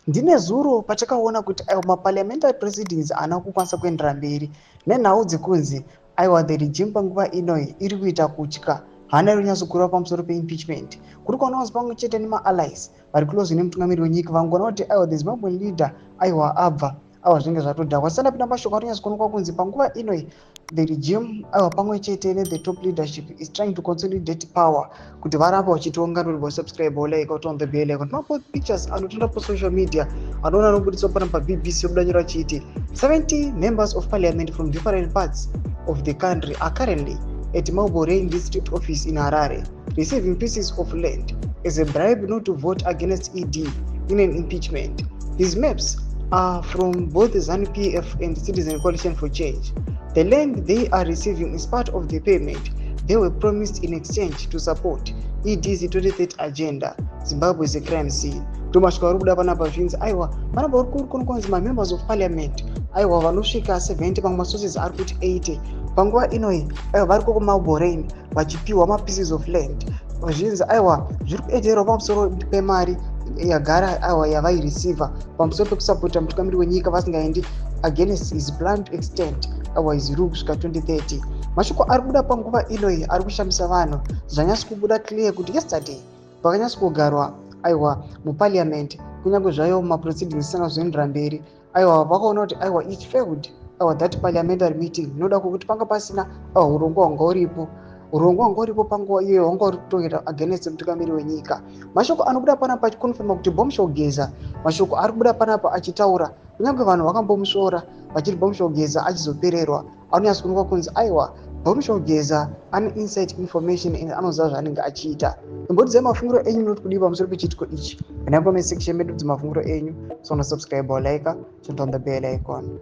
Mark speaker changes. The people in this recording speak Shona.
Speaker 1: Ndine zuro patakaona kuti aiwa, maparliamentary proceedings haana kukwanisa kuendera mberi nenhau dzekunzi aiwa, the regime panguva inoyi iri kuita kutya, hana iri kunyatsokureva pamusoro peimpeachment. Kuri kuona kunzi pamwe chete nemaallies vari close nemutungamiri wenyika vangoona kuti aiwa, the Zimbabwean leader aiwa abva, aiwa, zvinenge zvatodhakwa. Sandapinda mashoko ari kunyatsokuonekwa kunzi panguva inoyi the regime, aiwa, pamwe chete nethe top leadership is trying to consolidate power kuti varambe vachitonga. Noribo subscribe, like, on the bell icon. Mapo pictures anotonda pasocial media anoona anobudiswa pana paBBC obudanyira achiti 70 members of parliament from different parts of the country are currently at Mabelreign District Office in Harare receiving pieces of land as a bribe not to vote against ED in an impeachment. These MEPs are from both the ZANU-PF and Citizen Coalition for Change. The land they are receiving is part of the payment they were promised in exchange to support ED's 2030 agenda. Zimbabwe is a crime scene. Ndomasvika vari kubuda panapa zvinzi aiwa, panapa uri kuri kunzi mamembers of parliament, aiwa, vanosvika 70, pamwe masources ari kuti 80, panguva inoyi aiwa vari kukuMabelreign vachipiwa mapieces of land. Zvinzi aiwa, zviri kuederwa pamusoro pemari yagara, aiwa, yavaireceiva pamusoro pekusapota mutungamiri wenyika vasingaendi against his plan to extend, aiwa, his rule kusvika 2030. Mashoko ari kubuda panguva inoyi ari kushamisa vanhu. Zvanyatsi kubuda clear kuti yesterday pakanyatsi kugarwa, aiwa, muparliament, kunyange zvayo maproceedings isina kuzoendera mberi, aiwa, vakaona kuti aiwa, it failed, aiwa, that parliamentary meeting noda kwekuti panga pasina, aiwa, urongwa hwanga uripo. Urongwa hwanga uripo panguva iyoyo hwanga uri kutoita against mutungamiri wenyika. Mashoko anobuda panapa achiconfirma kuti Bombshell Geza, mashoko ari kubuda panapa achitaura, kunyange vanhu vakambomusvora vachiti Bombshell Geza achizopererwa, anonyatsa kuonekwa kunzi aiwa, Bombshell Geza ane insight information and anoziva zvaanenge achiita. Imbotidzai mafungiro enyu, munoti kudii pamusoro pechiitiko ichi? Endai comment section medu, dzimafungiro enyu. So subscribe, like, turn on the bell icon.